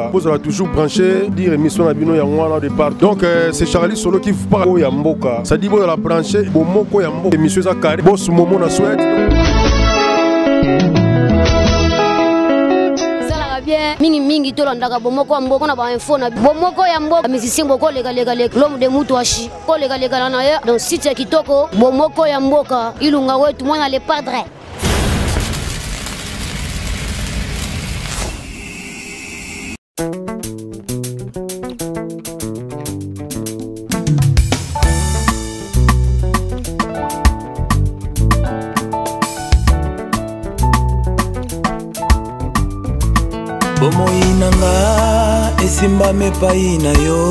mboka. Bozala toujours branché, dire émission na bino yango wana de part. Donc euh, c'est Charlie Solo qui vous parle ya mboka. Ça dit bozala branché, bomoko ya mboka. Émission eza carré. Boss Momo na Suède. bien mingi mingi tolandaka bomoko ya mboka na bainfo na bomoko ya mboka musicien bokolekalekaleka l'homme de mutu ashi kolekalekana na ye donc site ya kitoko bomoko ya mboka ilunga wetu mwana le padre Bomoi na nga esimbami epai na yo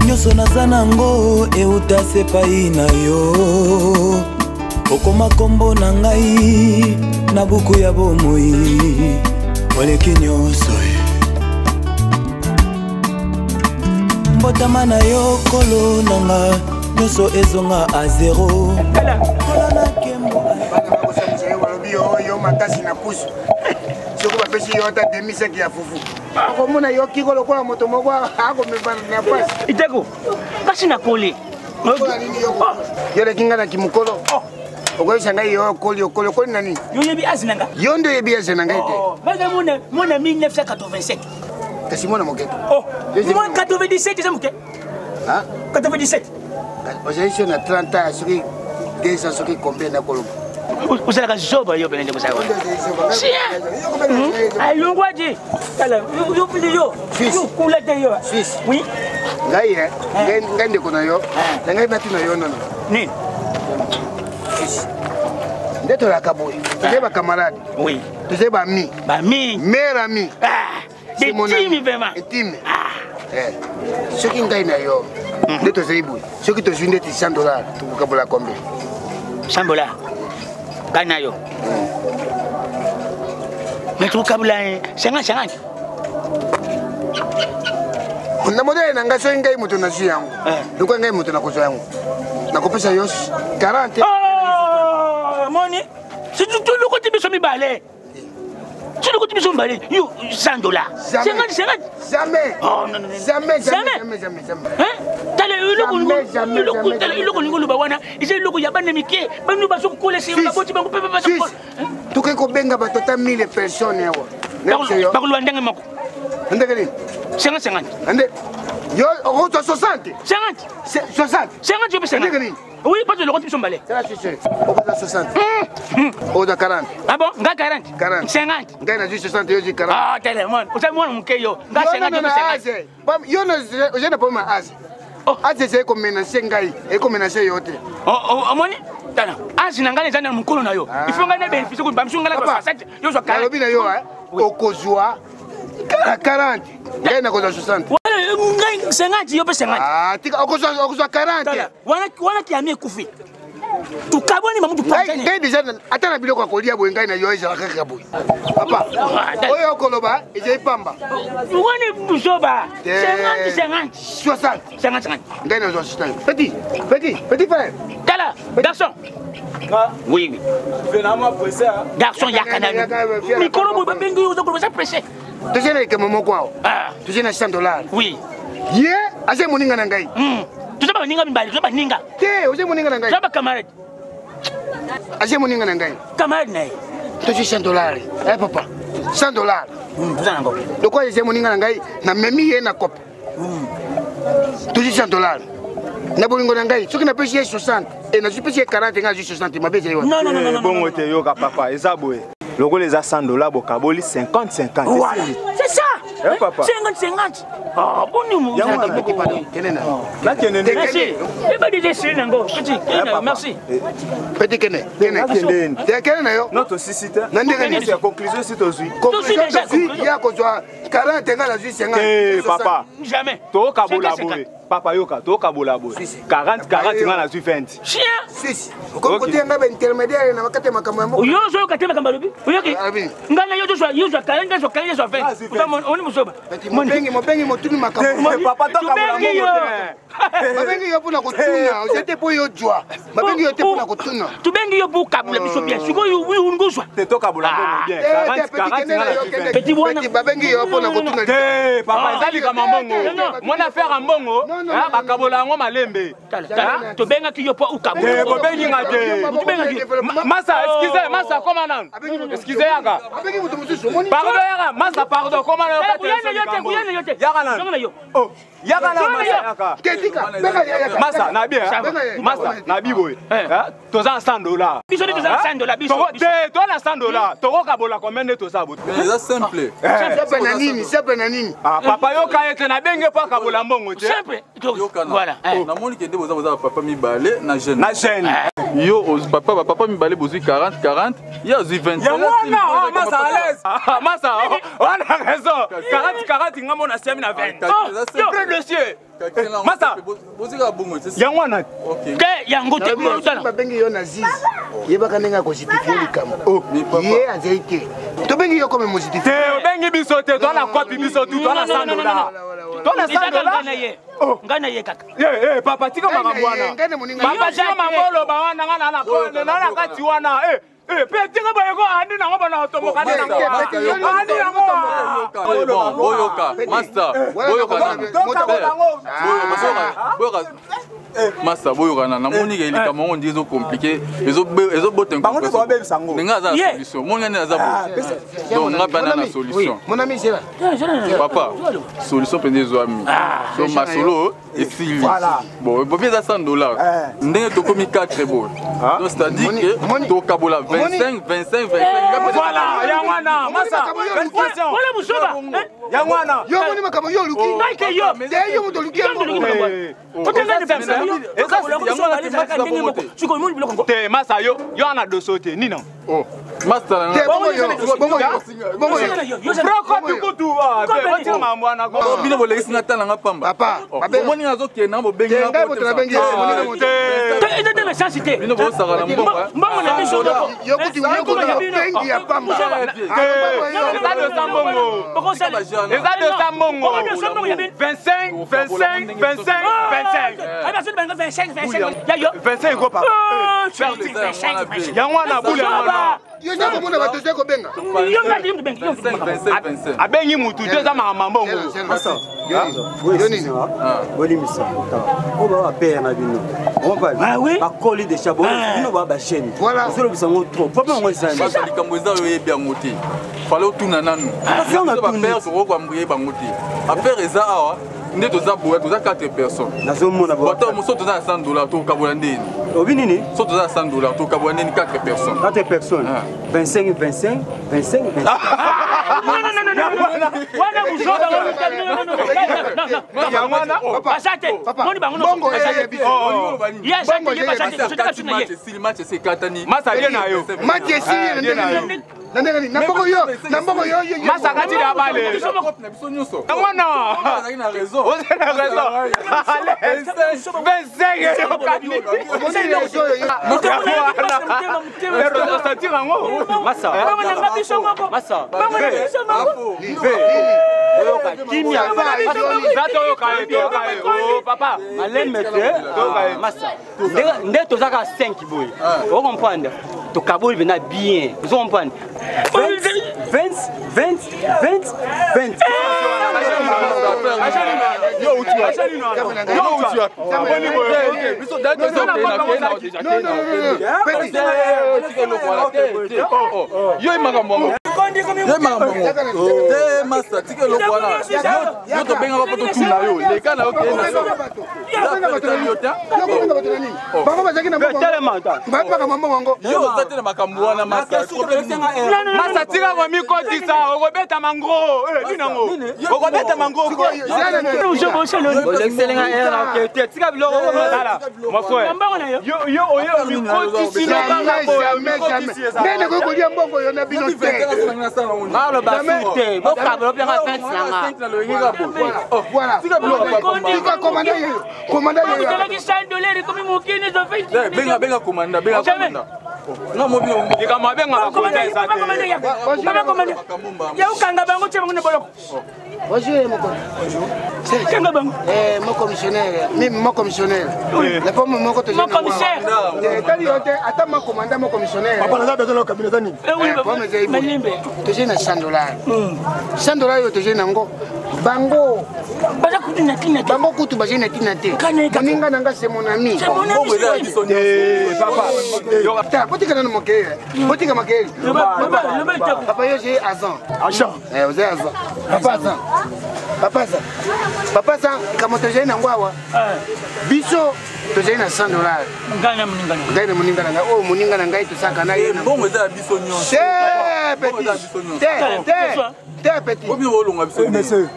nyonso naza nango euta se epai na yo okoma nkombo na ngai na buku ya bomoi oleki nyonso mbotama na yo kolo na nga nyonso ezonga a zero kola na nkembo yo makasi na pusu soki bapesi yo ata demi saki ya fufu akomona yo kiko lokola moto moko akomema na pasi iteko kasi nakoli yo oleki ngai na kimokolo oh. okoyebisa ngai yo okoli okoli okoli na nini yo oyebi azi na ngai yo nde oyebi azi na ngai te oh, baza mona mona 1987 kasi mwana moke oh 97 eza moke 97 ozali so na 30 ans soki 2 ans soki combien nakoloba ozalaka zoba yo pene ndeko saka alongwa di tala yo yo yo kula te yo oui ngai eh, eh. ngai ndeko na yo eh. na ngai bati na yo nono nini nde tozalaka boye tozali bacamarade oui tozali bami bami meilleur ami ah. Etimi vraiment. Etimi. Ah. Eh. Soki ngai na yo mhm. nde tozali boye soki tozwi ndeti 100 dollar tokokabola combien 100 dollar ngai na yo hmm. mais tokokabola 50 50 na modele na ngai soki ngai moto nazwi yango eh. lokola ngai moto nakozwa yango nakopesa yo 40 moni tolokoti biso mibale soki okuti biso mibale yo 100 dollar 50 50 jamais oh non non jamais jamais jamais jamais hein tala eloko tala eloko olingi oloba wana eza eloko ya bana mike bano bazo kokola sima baboti bango mpe bazo tokoki kobenga bato ata 1000 personnes awa bakoloba ndenge moko ndenge nini 50 50 nde yo okozwa 60 50 60 50 yo mpe 50 ndenge nini Oui, parce que le roi mbale. C'est la suisse. Okoza 60. Okoza 40. Ah bon, nga 40. 40. 50. Ngai nazwi 60 yo ozwi 40. Ah, tele mwana. Oza mwana moke yo. Nga 50 yo 50. Yo na oza na problème ya âge. Oh. Âge ezali komenace ngai, ekomenace yo te. Oh, oh, omoni? Tala, âge na ngai eza na mokolo na yo. Il faut ngai na bénéficier ko bamisu ngai na 60, yo zwa 40. Nalobi na yo, okozwa 40 ngai nakozwa 60 ngai 50 yo mpe 50 ah, tika okozwa 40 wana kiami ekufi tukabwani mamutu ngai deja ata na biloko ya kolia boye ngai na yo ezala kaka boye papa ah, oyo okoloba ezali pamba wani buzoba 50 50 60 50 50 ngai nazwa 60 petit petit petit frère tala garçon oui oui garçon yaka nanu mikolo boye babengi yo oza koloba eza presse toza na likambo moko awa ah. toza na 100 dollar oui ye aza moninga na ngai hmm. toza baninga mibale toza baninga te oza moninga na ngai toza bacamarade aza moninga na ngai camarade na ye tozwi 100 dollar eh papa 100 dollar hmm, toza nango lokola eza moninga na ngai namemi ye na kope hmm. tozwi 100 dollar na bolingo na ngai soki napesi ye 60 e nazwi pesi ye 40 ngai azwi 60 mabe ezali wana bongo te yoka papa eza boye lokola eza 100 dollar bokaboli 50 50 voilà c'est ça eh, papa 50 50 ah boni nakende merci ebadi te esili nango petit kende merci petit kende kende te kende na yo non tosisi te na ndenge nini ya conclusion si tozwi conclusion tozwi ya kozwa 40 ngai nazwi 50 te papa jamais tokabola boye papa yoka tokabola boye 40 40 ngai nazwi 20 chien sisi okomi kotia ngai baintermédiaire na bakati ya makambo ya mboka yo ozoyoka te makambo alobi oyoki ngai na yo tozwa yo zwa 40 ngai zwa 40 zwa 20 oni mozoba mobengi mobengi motuni makambo papa tokabola yo Babengi yo mpona kotuna, oza te mpo yo jwa. Babengi yo te mpona kotuna. Tobengi yo mpo okabola biso bien. Sikoyo olingi ozwa. Te, tokabola mbongo bien. 40 40. Petit wana. Babengi yo mpona kotuna. Te papa, eza likambo mbongo. Mwana affaire ya mbongo, bakabola yango malembe. Tobengaki yo mpo okabola. Te, bobengi nga te. Masa, excuse, masa, koma nanu. Excuse yaka. Abengi moto mosusu, omoni. Pardon yaka, masa, pardon, koma nanu. Yaka nanu. Oh, yaka na masa yaka. Masa na bien. Masa na bi boye. Toza na $100. Biso nde toza na $100 biso. Te, toza na $100. Tokokabola combien nde toza boye? Eza simple. Simple na nini? Simple na nini? Ah papa, yoka ete na benge po akabola mbongo te. Simple. Voilà. Namoni kende boza boza papa mibale na jeune. Na jeune. Yo papa ba papa mibale bozwi 40 40, ye azwi 20. Yango wana masa à l'aise. Masa, wana raison. 40 40 ngambo na siami na 20. Près dossier. Masa. Bozika bongo. Yango wana. Te, yango te. Babengi yo na zizi. Yebaka ndenge akojustifie likambo. Ye azali te. Tobengi yo comme mojustifie. Te, obengi biso te, toza na kopi biso tu, toza na $100. Toza na $100. Ngai na ye kaka. Eh papa, tika makambo wana. Papa, tika mambo oloba wana, nga na kati wana. Eh pe tika boye ko andi nango bona otomboka nde nango. Andi nango. Bon, boyoka, master, boyoka. Boyoka. Master, boyoka na namoni ke likambo yango ndi ezo compliqué, ezo bota incompréhension. Ndenge aza na solution. Moni ngani aza bo. Donc nga bana na solution. Mon ami, c'est là. Papa, solution mpenza ezwami. Donc masolo esili. Bon, bobi eza $100. Ndenge tokomi 4 boye. Donc c'est-à-dire que tokabola 25 25 25. Voilà, yango wana, masa. Félicitations. Wala musoba. Yango wana. Yo moni makambo yo oluki. Ngai te yo. Te, yo moto oluki yango. Te masa, yo yo ana doso te nino. Master na bongo yo, bongo yo, bongo yo. Froko bikutu, otika mambo wana. Bino bolekisi nga tala nga pamba. Papa, omoni nga azokende na bobengi nga ngai moto nabengi ye, omoni nga moto. Te, eza te na chance te. Bino bosaka na mbongo. Mbongo na biso moko. Yo kuti yo kuti bengi ya pamba. Eza 200 mbongo. Eza 200 mbongo. 25 25 25 25. 25 25. 25 ko papa. Yango wana bule wana. Yo nde komona bato oza kobenga. Yo ngai te bengi. Abengi mutu te, eza makambo mbongo. Yo nini? Bolimisa oyo baa bapere na bino, bakoli deja bino baa bajeune, ozolobisa yango trop, problème yango ezali. Likambo eza oyo oyebi yango te, fale otuna nanu. Bapere tokokwambrie bango te. Affaire eza awa nde toza boya, toza 4 personnes. Nazomona bato mosusu toza na $100, tokabola ndeni? Obi nini? So toza na $100, tokabola ndeni 4 personnes? 4 personnes, 25 25 25 25. Non, non, non, non, wana buzoba. Baza te, moni bango. Mbongo ye biso. Ye aza te, ye baza te, soki tuna ye. Match esi ekatani. Masa ye na yo. Match esili na ndenge nini? Na ndenge nini? Na mbongo yo, na mbongo yo yo. Masa kati na bale. Na biso nyonso. Yango na. Azalaki na raison. Oza na raison. 25 eyokani. Omoni raison yo. Osentir yango. Masa. Masa. Kimia. Za toyoka ye, toyoka ye. Oh papa. Malembe te. Masa. Nde toza kaka 5 boye. Ocomprendre? Tokaboli mpena bien. Ozo comprendre? 20 20 20 20 20. Yo uti wapi? Yo uti wapi? Biso Non, non, non, non. Petit. Yo makambo yango, ye makambo yango te. Masa, tika eloko wana. Yo tobengaka mpo totuna yo, leka na yo. Obenga bato na nini? Yo kobenga bato na nini? Bango bazalaki na mbongo. Bapaka mbongo yango. Yo oza te na makambo wana, masa. Masa, tika komikotisa, okobetama ngro binango, okobetama ngro. Olekiselinga ere na oke te, tika biloko. Mon frère, yo oyo mikotisi no kaka boye, mikotisi eza. Ngai nakoki kolia mbongo yo na bino te. Ngaloba su te, bokabola opianga 20 na nga. Voilà. Tika komanda yeyo. Komanda yeyo. Ozalaki $100 ekomi mokini. Benga, benga komanda, benga komanda. Likambo abengaka konta eza te. Ya okanga bango, tia bango na boloko. Bonjour, mon commissaire. Kanga bango. Eh, mon commissionnaire, même mon commissionnaire. Le pomme moko to. Mon commissaire. Eh, tali yo te, ata ma commandant mon commissionnaire. Papa naza besoin na cabinet eza nini? Eh oui, pomme ezali boye. Malimbe. Toje na 100 dollars. 100 dollars yo toje nango. Bango baza kutu na tina te. Bango kutu baje na tina te. Moninga na nga c'est mon ami. C'est mon ami. Eh, papa. Ta, botika nanu mokele. Botika makele. Papa yo j'ai azan. Agent. Eh, oza azan. Papa azan. Papa azan. Papa azan, kama tozali nango awa. Biso tozali na 100 dollars. Ngai na moninga na ngai na moninga na ngai oyo moninga na ngai tosaka na ye. Mbongo eza ya biso nyonso. Te petit. Te te te petit. Obi olonga biso. Monsieur.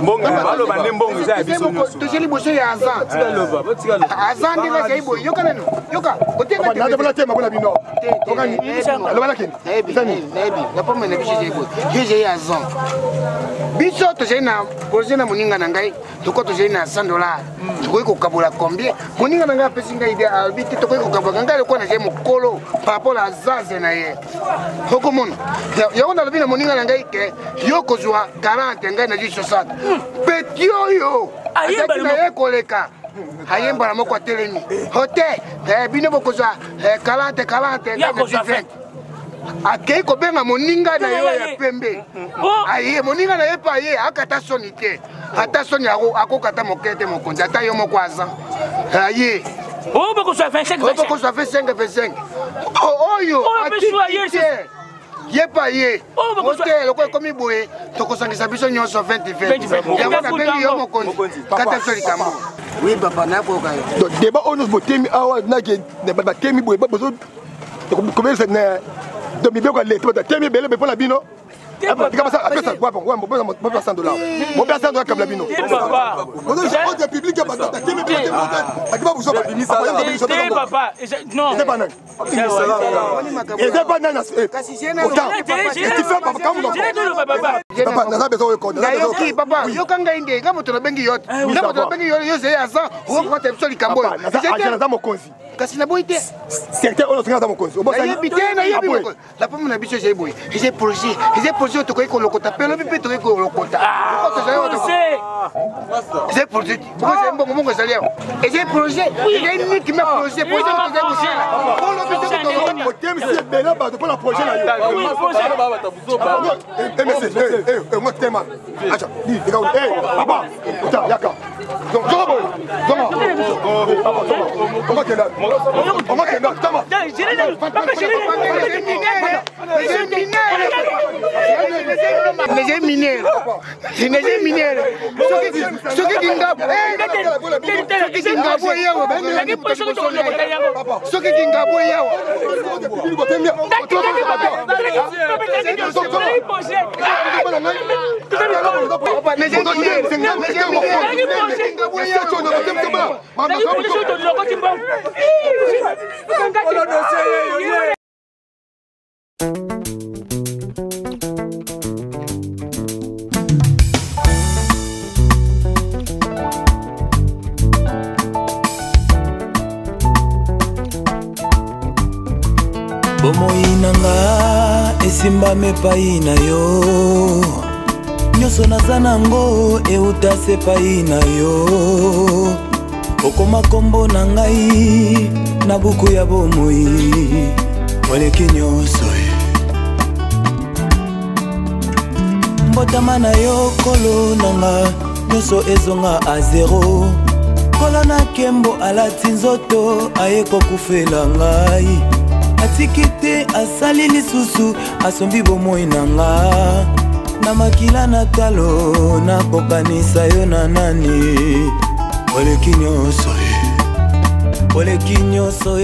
Mbongo baloba nde mbongo eza ya biso nyonso. Tozali liboso ya azan. Azan ndenge azali boye. Yoka nanu. Yoka. Otenga te. Naza tema mpona bino. Okani. Aloba na kende. Nayebi. Nayebi. Na pombe na biso ezali boye. Yo ezali azan. Biso tozali na projet na moninga na ngai toko tozali na 100 dollars. Tokoki kokabola combien? Moninga na ngai apesi ngai idée alobi te tokoki kokabola ngai lokola nazali mokolo par rapport na azaze na ye. Okomona. Yango nalobi na moninga na ngai ke yo kozwa 40 ngai nazwi 60. Petit oyo azalaki na ye koleka. Ayembala moko atelemi. Hote bino bokozwa 40 40 ngai nazwi 20. Akei kobenga moninga na yo ya pembe. Aye moninga na ye mpe aye akata soni te. Ata soni akokata moke te mokonzi ata yo moko aza. Aye. Oh bokozwa 25 25. Bokozwa 25 25. Oyo atiki te. Ye pa ye. Ote lokola ekomi boye tokosangisa biso nyonso 20 20. Yango nabengi yo mokonzi. Kata biso likambo. Oui papa nakoyoka yo. Donc débat oyo nyonso botemi awa nake batemi boye bozo kobelisa na donc mibeko ya leta bato atemi ebele mpo na bino. Apesa bopesa 100 dollars. Bopesa 100 dollars kabla bino. Ordre public ya bato atemi te papa. Non. Eza nani? Eza pa nani? Papa naza besoin oyo konda. Nayoki papa, yoka ngai nde nga moto nabengi yo te. Nga moto nabengi yo yo zali aza okokata biso likambo oyo. Naza mokonzi. Kasi naboyi te. Secteur oyo nasengi naza mokonzi. Nayebi te, nayebi mokonzi. La pomme na biso ezali boye. Eza projet, eza projet oyo tokoki kolokota mpe lobi mpe tokoki kolokota. Eza projet, eza mbongo, mbongo ezali awa. Eza projet, eza uniquement projet, projet oyo tozali kosala. Po lobi soki tolokota. Otemisi ebele bato mpo na projet na yo. Moi tema. Acha, papa, yaka. Zonga boye, zonga. Papa, zonga. Onga kenda. Onga kenda, tama. Neze minere. Neze minere. Soki kingabo. Soki kingabo yawa. Soki kingabo yawa. Bomoi na nga esimbami epai na yo. Nyonso naza nango euta se epai na yo. Okoma kombo na ngai na buku ya bomoi oleki nyonso. Mbotama na yo kolo na nga nyonso ezonga a zero. Kolo na kembo alati nzoto aye kokufela ngai. Atiki te asali lisusu asombi bomoi na nga. Na makila na talo nakokanisa yo na nani. Oleki nyonso, oleki nyonso.